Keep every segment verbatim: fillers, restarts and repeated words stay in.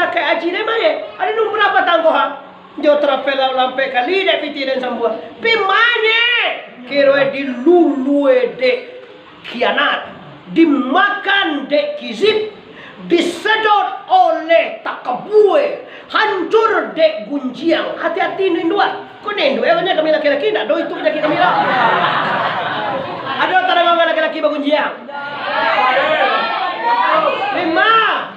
Kayak aji deh mah ye. Ada nomor berapa tangko ha? Jo travel lampek kali dek piti den sambuah. Pi manye? Kiro dilulue dek kianat, dimakan dek kizib, disedot oleh takabue, hancur dek gunjiang. Hati-hati induak-induak. Kok induak-induak, kami laki-laki ndak do itu penyakit kami lah. Ada tadangar laki-laki bagunjiang? Memang.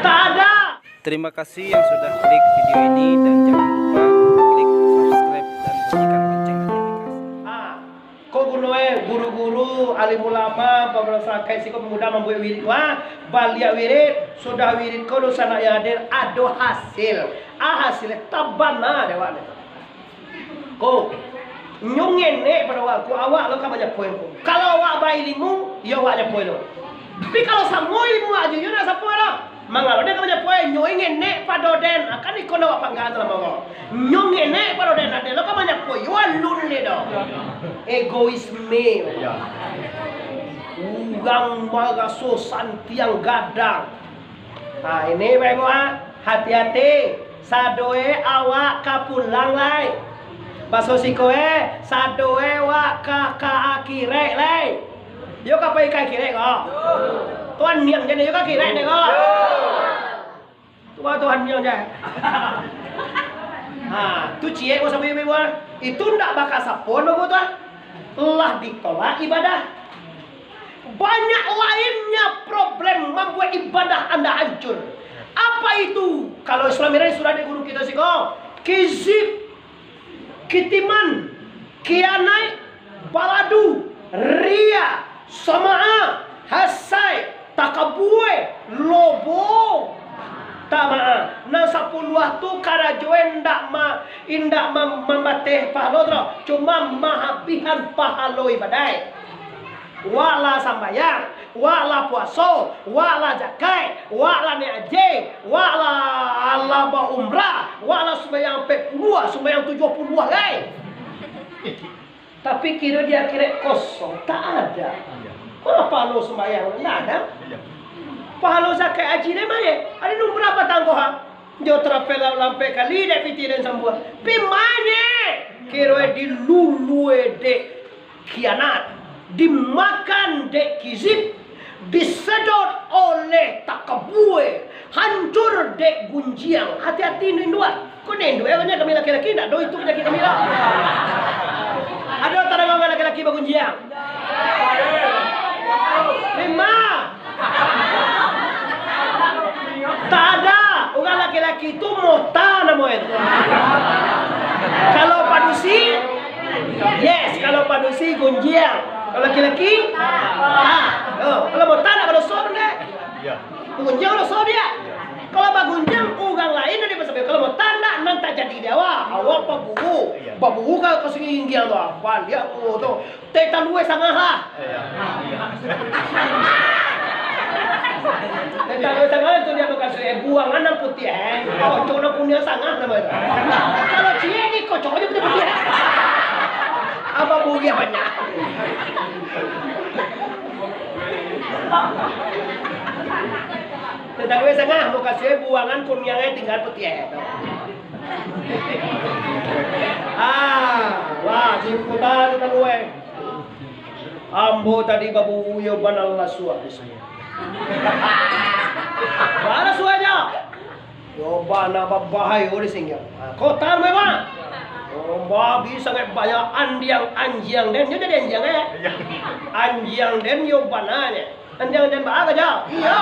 Tak ada. Terima kasih yang sudah klik video ini dan jangan lupa klik subscribe dan bunyikan lonceng notifikasi. Ah, ko guno eh, guru-guru, alim ulama, pamasakai siko pemuda mambuek wirid, wah, baliak wirid, sudah wirid ko dunsanak yang hadir, ado hasil. Ah, hasil tabana dewak ni. Ko, nyo ngenek pado awak ko, awak lo ka manyapoi ko. Kalau awak bailimu, yo awak nyapoi lo. Tapi kalau samo ilmu awak jo nyo, nak sapoi lo. Mangalo den ka manyapoi, nyo ngenek pado den. Akan iko nak awak panggang dalam awak. Nyo ngenek pado den, aden lo ka manyapoi, yo alun de do. Egoisme. Urang maraso santiang gadang. Ha, ini bae ko, ha. Hati-hati. Sadoe awak ka pulang lai. Baso siko e, sadoe wak ka, ka akirek lai. Yo ka pai ka akirek ko. Tuhan niang jan yo ka akirek ne ko. Tuhan, Tuhan niang jan. Ha, tu ciek ko sabuik ibu. Itu ndak bakal sapon ko tu. Lah ditolak ibadah. Banyak lainnya problem mambuek ibadah anda hancur. Apa itu? Kalau Islam ini sudah di guru kita siko, kizib, kitiman, kianai, baladu, ria, sama'a, hasai, takabue, lobo, tama'a. Nan sapuluah tu karajo indak ma-, indak mam-, mambateh pahalo tu, cuma mahabihan pahalo ibadaik. Wak lah sambayang, wak lah puaso, wak lah jakaik, wak lah naiak aji, wak lah, lah baumrah, wak lah sumbayang ampek puluah, sumbayang tujuah puluah lai. Tapi kiro di akirek kosong, tak ada. Ma pahalo sumbayang, ndak ada. Pahalo jakaik aji deh manye? Ada nomor berapa tangko ha? Jo travel lampek kali dek piti den sambuah. Pi manye? Kiro dilulue dek kianat, dimakan dek kizib, disedot oleh takabue, hancur dek gunjiang. Hati-hati induak-induak. Kok induak-induak, kami laki-laki ndak do itu penyakit kami lah. Ada tadangar laki-laki bagunjiang? Memang. Tak ada. Urang laki-laki tu mota namo itu. Kalau padusi, yes. Kalau padusi gunjiang. Kalau laki-laki, ah. Oh, kalau mota ndak badoso tu, ndak? Gunjiang doso dia. Kalau bagunjiang, urang lain nan dipasambahan. Kalau mota ndak, nan tajadi di awak. Awak paburu. Paburu ka, ka sungai India tu. Baliak paburu tu. Teh talue sangah lah. Teh talue sangah tu dia makan suai buangan nan putiah, eh. Kocok nan kuniang sangah namo itu. Kalau ciek ni kocok aja putiah-putiah. Apa bugi banyak. Teh talue sangah, makan suai buangan kuniang, eh, tinggal putiah, eh. Ah, wah, simputan teh talue. Ambo tadi baburu yo bana lah suah di siko. Bana suahnyo? Yo bana babahayo di siko. Ha, kota memang. Oh, babi sangat banyak andiang anjiang den. Nyo jadi anjiang, eh? Anjiang den yo bana nyo. Anjiang den baa ka jo? Iyo.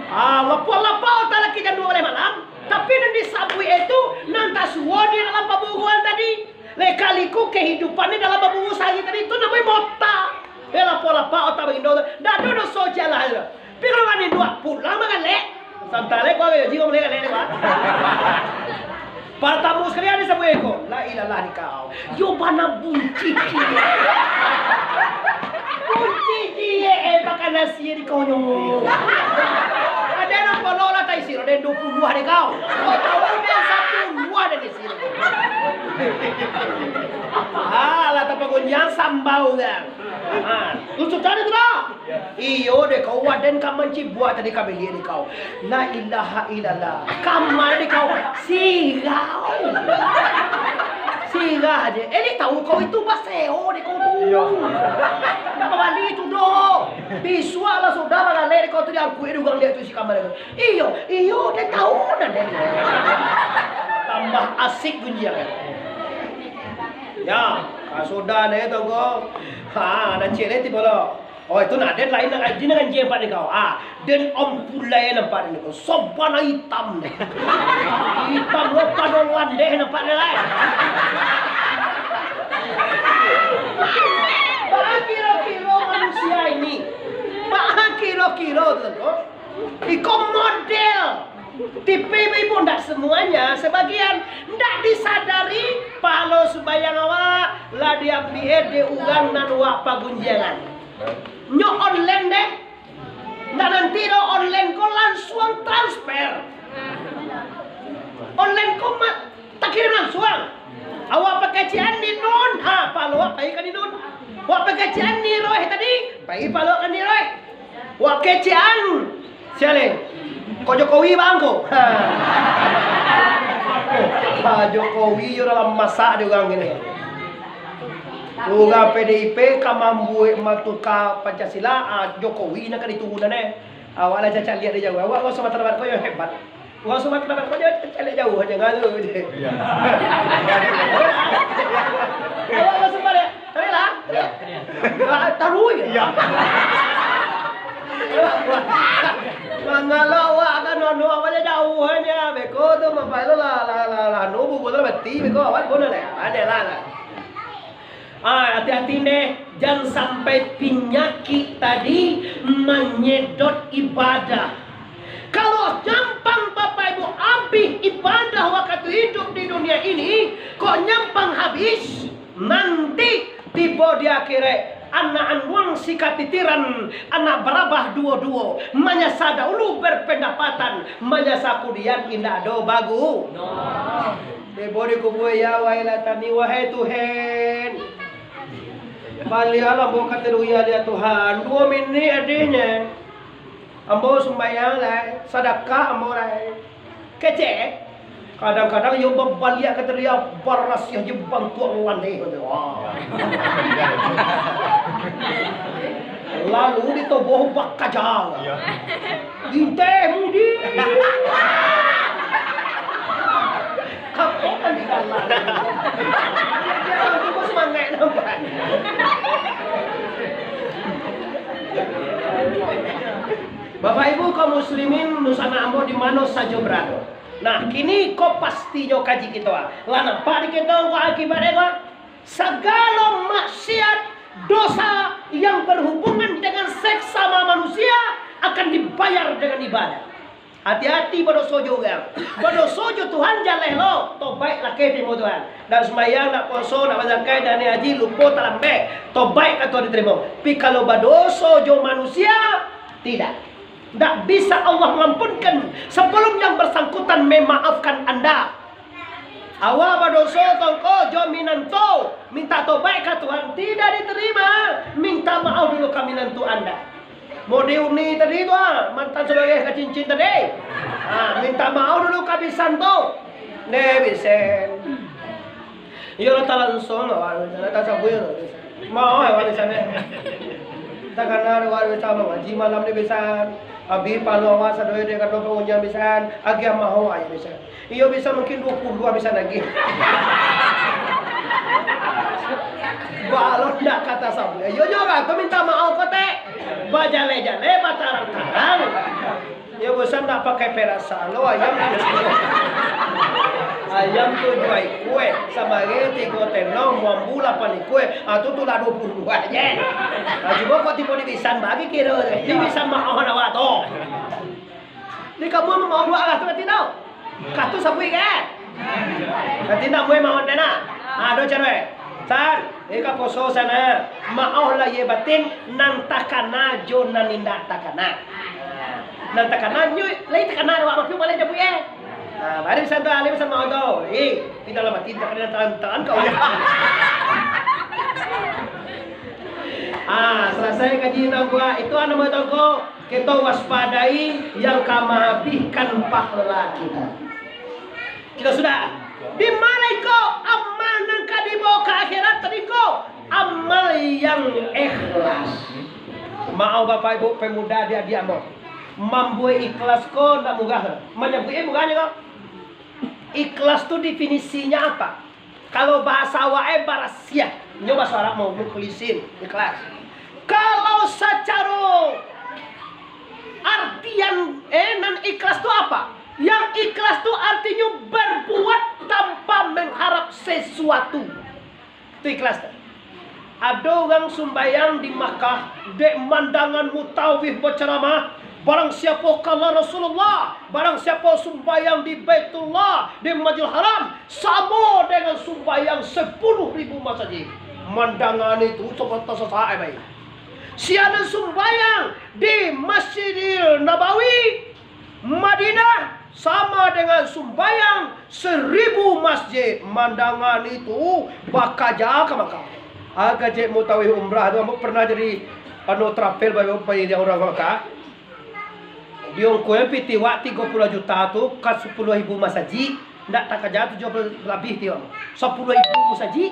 Ah, lapau-lapau talaki jam duo baleh malam. Tapi nan disabuik itu nan tasuo di dalam paburuan tadi. Leka-liku kehidupan ni dalam baburu sahari tadi tu namonyo mota. Eh, lapau-lapau otak bagindo tu. Ndak ado doso jalan tu. Pi kalau kan induak, pulang magalek. Santai lek, kau jiwa mulai galek lek, Pak. Partamu sakali ado sabuik iko. La ilaha iko. Yo bana bunci ciek. Bunci ciek, eh, makan nasi di konyo. Ado nang Kalau lah taisi den duo puluah dek kau. Kau tahu den sapuluah den isi. Alah, tapagunjiang sambau den. Ha, tu sudah dek tu lah. Iyo dek kau, waden ka mancibuak tadi ka biliak dek kau. La ilaha illallah. Kamar dek kau. Sirau. Sirah je. Eh, dek tahu kau itu baseo dek kau tu. Iyo. Ndak babali tu doh. Bisuak lah sudah bagaleh dek kau tu diangkuik dek urang liak tu isi kamar dek kau. Iyo, iyo, den tahu nan den. Tambah asik gunjiang. Ya, ka sudah deh tu ko. Ha, nan ciek deh tibo lo. Oh, itu nak den lain nan aji nan ganjia nampak dek kau. Ah, den ampulai nampak dek kau. Sabana itam deh. Itam lo pado landeh nampak dek lai. Bakiro-kiro manusia ini. Bakiro-kiro tu ko. Iko model. Tipe ibu-ibu ndak semuanya, sebagian ndak disadari, pahalo sumbayang awak lah diambiak dek urang nan wak pagunjiangan. Nyo online deh. Ndak nanti doh online ko lansuang transfer. Online ko ma-, takirim lansuang. Awak pakecekan di nun, ha, pahalo awak pai ka di nun. Wak pakecekan di roh tadi, pai pahalo awak ka di roh. Wak kecekan. Sia leh. Ko Jokowi bang ko. Ha. Ha, Jokowi yo dalam masak di urang kini. Urang P D I P ka mambuek matuka Pancasila, ah, Jokowi nan ka diturunan eh. Awak lah cacak liek dari jauah. Awak urang Sumatera Barat ko yo hebat. Urang Sumatera Barat ko jo cacak liek jauah aja ngalu je. Iya. Awak urang Sumatera Barat. Tadi lah. Iya. Ah, tahu je. Iya. Mangalo awak kan nono awak je jauah aja. Beko tu mampai lo lah lah lah lah nu bubu tu beti beko awak pun lah. Ada lah lah. Ah, hati-hati deh, jangan sampai pinyakik tadi manyedot ibadah. Kalau nyampang Bapak Ibu abih ibadah wakatu hidup di dunia ini, kok nyampang habis, nanti tibo di akhirat, anak anuang sikatitiran, anak barabah duo-duo, manyasa dahulu berpendapatan, manyasa kudian indak ado bagu. Tibo di kubua, ya wailatani, wahai Tuhan. Baliaklah ambo ka taduya dia Tuhan, duo minik adihnyo. Ambo sumbayang lai, sadakah ambo lai. Kecek, kadang-kadang iyo babaliak ka taduya barasiah jo bantuak landeh. Wah. Lalu ditoboh bakaja. Iya. Inteh mudi. Apo kan di dalam? Itu semangat nampak. Bapak Ibu kaum muslimin, dunsanak ambo di mano sajo barado. Nah, kini ko pastinyo kaji kito, ah. Lah nampak di kito ko akibatnyo ko? Sagalo maksiat, dosa yang berhubungan dengan seks sama manusia akan dibayar dengan ibadah. Hati-hati badoso jo urang. Badoso jo Tuhan jaleh lo, tobaik lakeh tarimo Tuhan. Ndak sumbayang, ndak puaso, ndak bazakat, ndak naiak haji, lupo, talambek. Tobaik kato ditarimo. Tapi kalau badoso jo manusia, tidak. Ndak bisa Allah mengampunkan sebelum yang bersangkutan memaafkan Anda. Awak badoso tongko jo minantu, minta tobaik ka Tuhan, tidak diterima, minta maaf dulu ka minantu Anda. Model ni tadi tu, ah, mantan sabagai ka cincin tadi. Ah, minta maaf dulu ka bisan tu. Neh, bisan. Iyo lah, talansuang lah, wak, bisan, lah tasabuik lah, bisan. Maoh, wak, bisan, eh. Takana, wak, bisan, mangaji malam ni, bisan. Abih pahalo awak sadonyo dek kado pangunjian, bisan. Agiah maoh, wak, bisan. Iyo, bisan, mungkin duo puluah, bisan, agiah. Balon ndak ka tasabuik. Iyo, jo, kan, tu minta maoh, kotek. Bajaleh-jaleh, batarang-tarang. Yo, bosan ndak pakai perasaan lo, ayam tu. Ayam tujuah ikua, sabagai tigo tenong, bambu lapan ikua. Ah, tu, tu lah duo puluah je. Ah, cubo kok tibo di bisan bagi kiro. Di bisan maoh awak tu. Di kamu maoh duo arah tu, ngerti tau? Katu sabuik ke? Ngerti ndak, mue maoh ndak nak? Ah, do caro, eh. San, eh, ka poso sana. Maoh lahia batin, nan takana jo nan indak takana. Nan takana nyo, lai takana awak mapiu baleh japuik, eh. Nah, bari pesan tu, alih pesan mau tu. Eh, pindah lah mati, takana tangan, tangan kau. Ah, selesai kaji tangguak. Itu anu mau tangguak. Kita waspadai yang ka mahabihkan pahala kita. Kita sudah. Di mana iko amal nan ka dibawa ka akhirat tadi ko? Amal yang ikhlas. Maaf Bapak Ibu pemuda, adik-adik ambo. Mambuek ikhlas ko ndak murah. Manyabuik murah nyo ko. Ikhlas tu definisinyo apa? Kalau bahasa awak e barasiah, nyo bahasa Arab mau mukhlisin, ikhlas. Kalau sacaro artian, eh, nan ikhlas tu apa? Yang ikhlas tu artinyo berbuat tanpa mengharap sesuatu. Tu ikhlas tu. Ado urang sumbayang di Makkah, dek mandangan mutawif bacaramah, barang siapo kala Rasulullah, barang siapo sumbayang di Baitullah, di Masjidil Haram, samo dengan sumbayang sapuluah ribu masajik. Mandangan itu, coba tasasak, eh, baik. Sia nan sumbayang di Masjidil Nabawi, Madinah, sama dengan sumbayang saribu masjid. Mandangan itu, bakaja ka Makkah. Agak cek mutawif umrah tu, ambo pernah jadi, anu, travel, pai, pai urang ka Makkah. Diongkoian pitih wak tigo puluah juta tu ka sapuluah ribu masajik, ndak takaja tujuah puluah labiah tiwak. Sapuluah ribu masajik.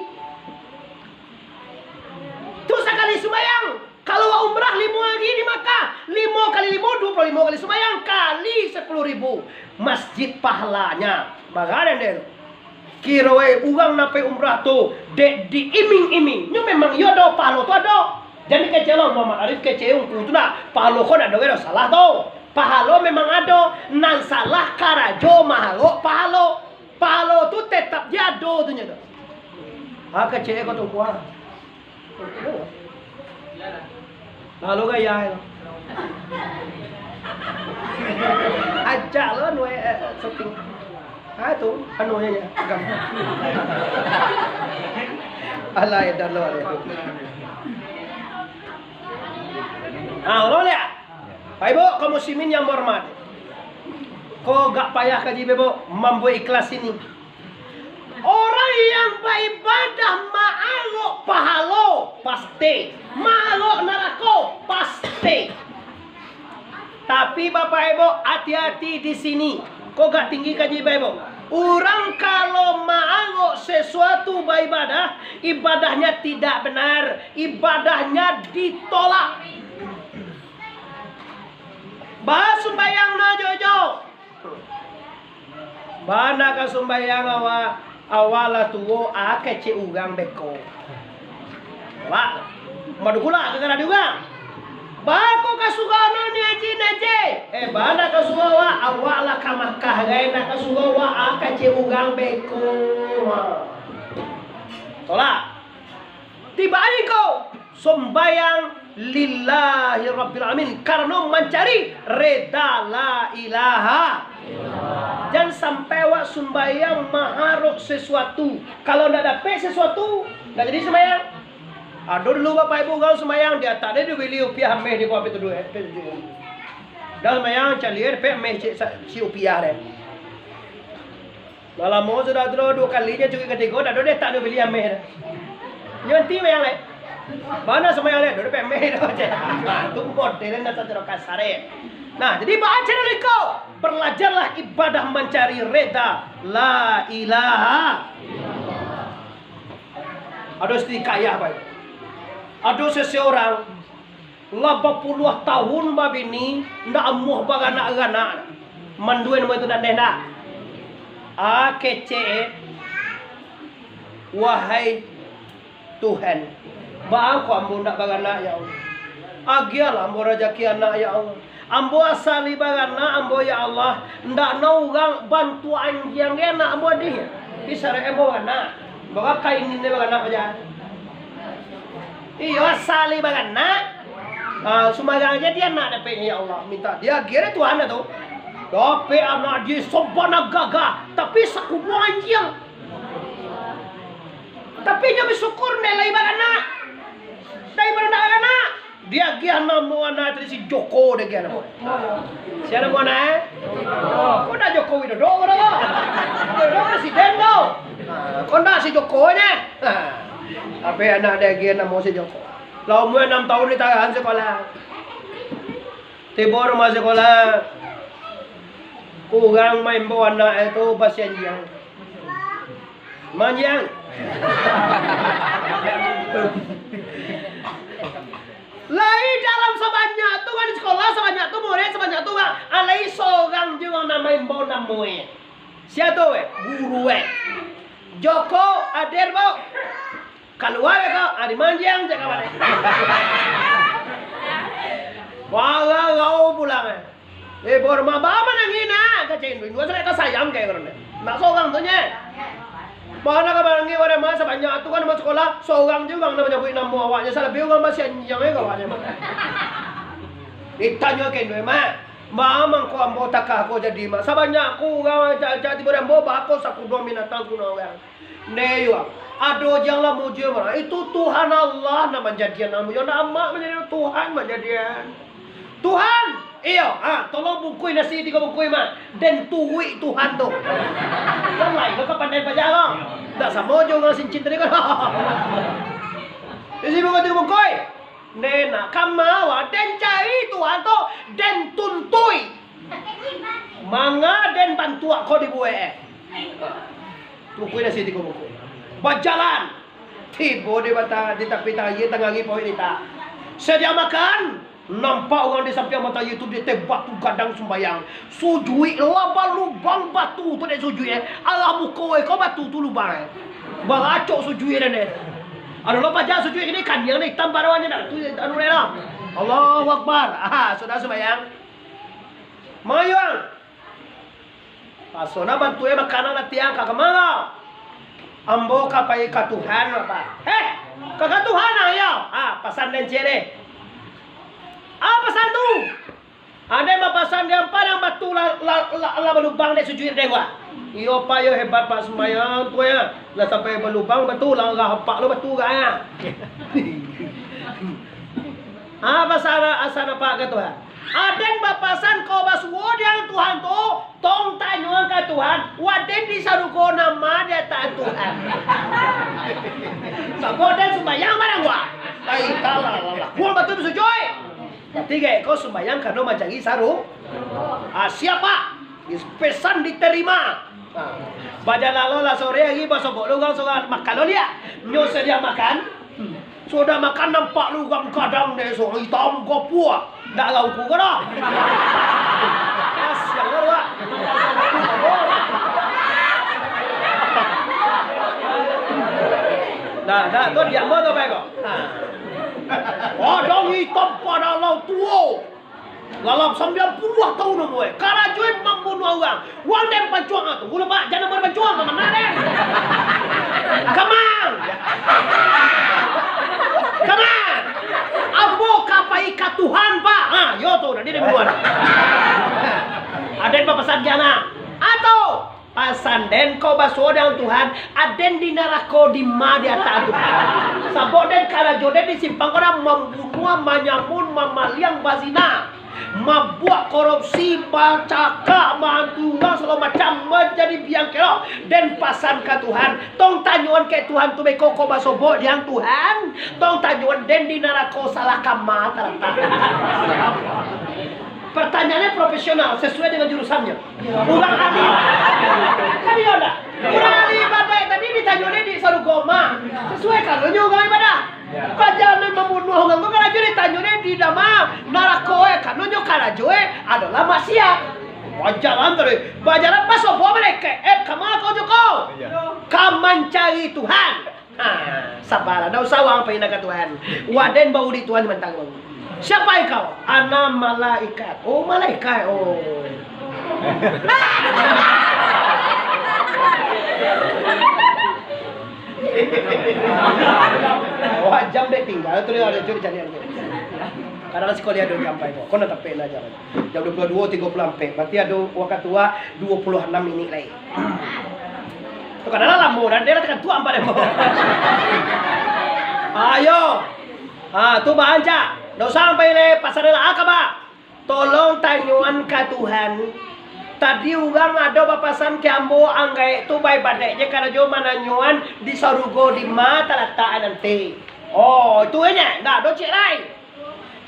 Tu sakali sumbayang. Kalau wak umrah limo ari di Makkah, limo kali limo, duo puluah limo kali sumbayang, kali sapuluah ribu. Masjid pahalanya. Bagadan deh tu. Kiro e urang nan pai umrah tu, dek diiming-iming. Nyo memang iyo ado, pahalo tu ado. Jan kecek lo, Muhammad Arif kecek ungku tu nah. Pahalo ko ndak ado, ado salah tu. Pahalo memang ado, nan salah karajo maharok pahalo. Pahalo tu tetap je ado tu nyo tu. Ha, kecek ko tu kuah. Lalu gaya tu. Ajak lo anu, eh, eh, syuting. Ah, tu, anu nyo, agam. Alah, edan lo, dia. Ah, ulang liak. Bapak Ibu, kaum muslimin yang berhormat. Ko gak payah kaji, Bapak Ibu, mambuek ikhlas ini. Orang yang baibadah maarok pahalo, pasti. Maarok narako, pasti. Tapi, Bapak Ibu, ati-ati di sini. Ko gak tinggi kaji, Bapak Ibu. Urang kalau maarok sesuatu baibadah, ibadahnya tidak benar, ibadahnya ditolak. Basumbayang na jojo. Bana ka sumbayang awak, awak lah tuo, a kecek urang beko. Awak, madu pula ka kana di urang. Bako ka surau no ni aji, ni aji. Eh, bana ka surau awak, awak lah ka Makkah gai, nak ka surau awak, a kecek urang beko. Tolak. Tibo ari ko, sumbayang lillahi rabbil alamin, karano mancari reda la ilaha. Jan sampai awak sumbayang maharok sesuatu. Kalau ndak dapek sesuatu, ndak jadi sumbayang. Ado dulu Bapak Ibu urang sumbayang, di atak deh dibili upiah ameh di kuapik tu duit. Dah sumbayang, caliak dapek ameh cik sa-, si upiah deh. Lah lamo sudah tu, duo kali nyo curi katigo, dak ado deh, tak ado bili ameh dah. Nyo anti mayang lai. Bana sumbayang lai, dak ado dapek ameh dah, cek. Ah, tu model nan sacaro kasar, eh. Nah, jadi baaja dari ko, balajarlah ibadah mancari reda la ilaha. Ado siti kayah, baik. Ado seseorang Lah bapuluah tahun babini, ndak amuah baranak-ranak. Mandua namo itu nan deh ndak? Ah, kecek. Wahai Tuhan, baa kok ambo ndak baranak, ya Allah. Agiahlah ambo rajaki anak, ya Allah. Ambo asali baranak ambo, ya Allah. Ndak na urang bantuak anjiang ge anak ambo dih. Tapi saraik ambo baranak. Barakai ingin baranak aja. Iyo, asali baranak. Ah, sumbarang aja dia anak dapeknyo, ya Allah. Minta dia agiah dek Tuhan dah tu. Dapek anak dia sabana gagah, tapi sakubuang anjiang. Tapi nyo basyukur nilai baranak. Daripada ndak baranak. Diagiah namo anak tadi si Joko, diagiah namo. Sia namo anak, eh? Kok ndak Joko Widodo, ko ndak? Widodo presiden ko. Nah, kok ndak si Joko nyo? Nah, tapi anak diagiah namo si Joko. Lah umua anam taun ditahan sakolah. Tibo rumah sakolah, urang maimbau anak e tu basianjiang. Manjiang. Lai dalam sabanyak tu kan, di sakolah sabanyak tu, murid sabanyak tu kan, alai sorang juo nan maimbau namo e. Sia tu, eh? Guru, eh? Joko, hadir, Bu. Kalua beko, ah, dimanjiang cek kawan, eh. Warau pulang, eh. Eh, Bor, ma-, ba manangih nak? Kecek indu, indu asa ka sayang kayak orang ni. Nak sorang tu nye. Mana ka manangih, orang mah sabanyak tu kan, masuk sekolah, sorang je urang nak manyabuik namo awaknyo, salabiah urang basianjiang, eh, kawannya, mah. Ditanyo ka indu, eh, mah. Ma mangko ambo takah ko jadi, mah. Sabanyak ko urang, cak-cak tibo di ambo, bako sakudo binatang kuno urang. Neh, yo, ado jang lah mujua, mah. Itu Tuhan Allah nan manjadian ambo, yo, ndak amak manjadian, Tuhan manjadian. Tuhan, iyo, ah, tolong bungkuih nasi tigo bungkuih, mah. Den turuik Tuhan tu. Yang lain lo ka pandai paja lo. Ndak samo jo urang Sincin tadi kan. Isi bungkuih tigo bungkuih. Neh nak, kama wak den cari Tuhan tu, den tuntui. Manga den bantuak ko dibuek, eh. Bungkuih nasi tigo bungkuih. Bajalan. Tibo di bata-, di tapi tangah, tangah ari paruik litak. Sadia makan. Nampak urang di sampiang mata aia tu, di ateh batu gadang sumbayang. Sujuik lah balubang batu tu dek sujuik, eh. Alah muko, eh, ko batu tu lubang, eh. Baracok sujuik den, eh. Ado lo paja sujuik kini, kaniang ni itam barawannyo dah. Tu anu den lah. Allahu Akbar. Aha, sudah sumbayang. Mayuang. Paso nah bantuak e makanan ati ang ka kama? Ambo ka pai ka Tuhan, Pak. Heh, ka, ka Tuhan, ah, iyo. Ah, pasan den ciek deh. Ah, pasan tu. Ado nan bapasan di ampa nan batu lah, lah, lah, lah balubang dek sujuik den, Pak. Iyo, Pak, iyo hebat, Pak, sumbayang tu, yo. Lah sampai balubang batu, lah arah apak lo batu, Pak, yo. Ah, pasan, pasan apak ka Tuhan? Aden bapasan ko basuo di ang Tuhan tu, tong tanyoan ka Tuhan, waden di sarugo nama di ateh Tuhan. Sabab den sumbayang barang wa. Ai, talah, lah, lah. Kuang batul basujuik. Katigo ko sumbayang karano mancari saru. Ah, siapa? Pesan diterima. Ah. Bajalan lo lah sore hari, basobok lo urang sorang makan lo liak. Nyo sadia makan. Sudah makan, nampak lo urang gadang deh, sorang itam gopua. Ndak lah uku ko dah. Kasian lo, Pak. Nah, nah, tu diam tu, Pak, ko. Nah. Gadang itam pado lah tuo. Dalam sambilan puluah taun umua, karajo e mambunuah urang. Wang den pancuang tu, gulo Pak, jan nomor pancuang, ka mana den? Kamang! Kamang! Ambo ka pai ka Tuhan, Pak. Ha, yo tu, nanti den bunuah. Aden bapasan ka anak. Atau Pasan den ko basuo di ang Tuhan, aden di narako dima di ateh Tuhan. Sabab den karajo den di simpang ko dah mambunuah, manyamun, mamaliang, bazina, mabuak korupsi, bacakak, maantu urang, sagalo macam, manjadi biang kelok. Den pasan ka Tuhan, tong tanyoan ka Tuhan tu beko ko basobok di ang Tuhan, tong tanyoan den di narako salah kama talatak. Pertanyaannyo profesional, sesuai dengan jurusannyo. Urang ahli. Kan iyo ndak? Urang ahli ibadah tadi ditanyo dek di sarugo ma. Sesuai kanonyo urang ibadah. Paja nan mambunuah urang ko karajo ditanyo dek di dama narako, eh, kanonyo karajo, eh, adolah maksiat. Bajalan tadi. Bajalan pasobok malaikat. Eh, kama ko Joko? Ka mancari Tuhan. Ha, sabalah, ndak usah wang pai nak ka Tuhan. Waden baulik Tuhan mantang bau. Siapa engkau? Ana malaikat. Oh, malaikat. Oh. Awak jam dek tinggal tu dia ada curi cari. Kadang sekolah ada jam pai kok. Kau nak tapek lah jam. Jam dua puluh dua tiga puluh ampek. Berarti ada waktu dua puluh enam minit lai. Tu kan lah lamo dah, dia dah tekan tuak ampek lamo. Ayo. Ha, tu baancak. Ndak usah sampai lai pasan lah, ah, kaba. Tolong tanyoan ka Tuhan. Tadi urang ado bapasan ka ambo, ang gaek tu baibadaik je karajo mananyoan di sarugo dima talatak nanti. Oh, itu je, ndak ado ciek lai.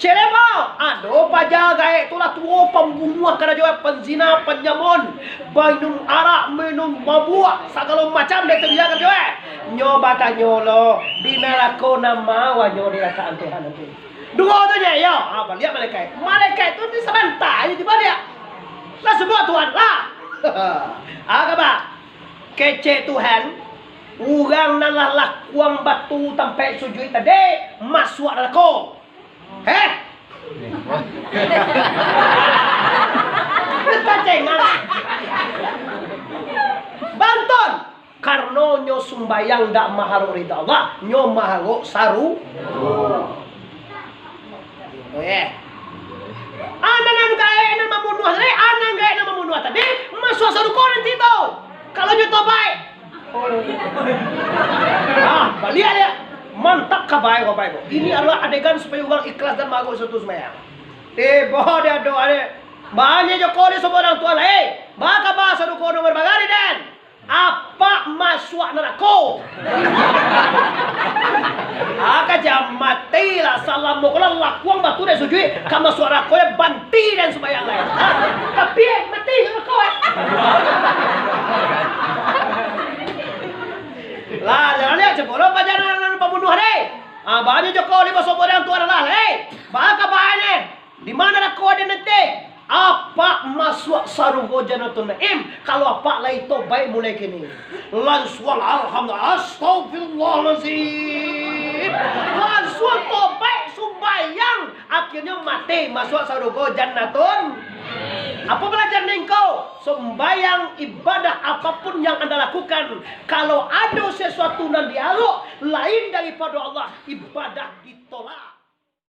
Ciek lai, Bang. Ado paja gaek tu lah tuo, pambunuah karajo, panzina, panyamun, mainum arak, mainum mabuak, sagalo macam dek tu dia karajo, eh. Nyo batanyo lo, di narako nan ma wahnyo dilatakan Tuhan nanti. Duo tu je, yo. Ha, baliak malaikat. Malaikat tu di sabanta je tibo baliak. Lah sabuik Tuhan lah. Ha, kaba. Kecek Tuhan, urang nan lah lakuang batu tampek sujuik tadi, masuak narako. Heh? Tacengang. Banton. Karano nyo sumbayang dak maharok rida Allah, nyo maharok saru. Oh, eh. Anak nan gaek nan mambunuah tadi, anak gaek nan mambunuah tadi, masuak sarugo nanti tu. Kalau nyo tobaik. Ah, baliak dia. Mantap ka bae, ka bae ko. Ini adalah adegan supaya urang ikhlas dan maharok satu sumbayang. Tibo dia doa dia. Banyak jo kali sabuik urang tuo lah, eh. Baa kaba sarugo nomor bagari den. Apak masuak narako. Aka jam mati lah, salamo ko lah lakuang batu den sujuik, ka masuak narako yo banti den sumbayang lai. Tapi, eh, mati narako, eh. Lah, jan liek, cako lo paja nan pambunuah deh. Ah, banyak jo kali basobok dengan Tuhan Allah, eh. Baa kaba nyo? Di ma narako aden nanti? Apak masuak sarugo Janatun Naim, kalau apak lai tobaik mulai kini. Lansuang alhamdulillah, astagfirullahalazim. Lansuang tobaik sumbayang, akhirnyo mati masuak sarugo Janatun. Apo balajar ningko? Sumbayang, ibadah apapun yang anda lakukan, kalau ado sesuatu nan diarok lain daripado Allah, ibadah ditolak.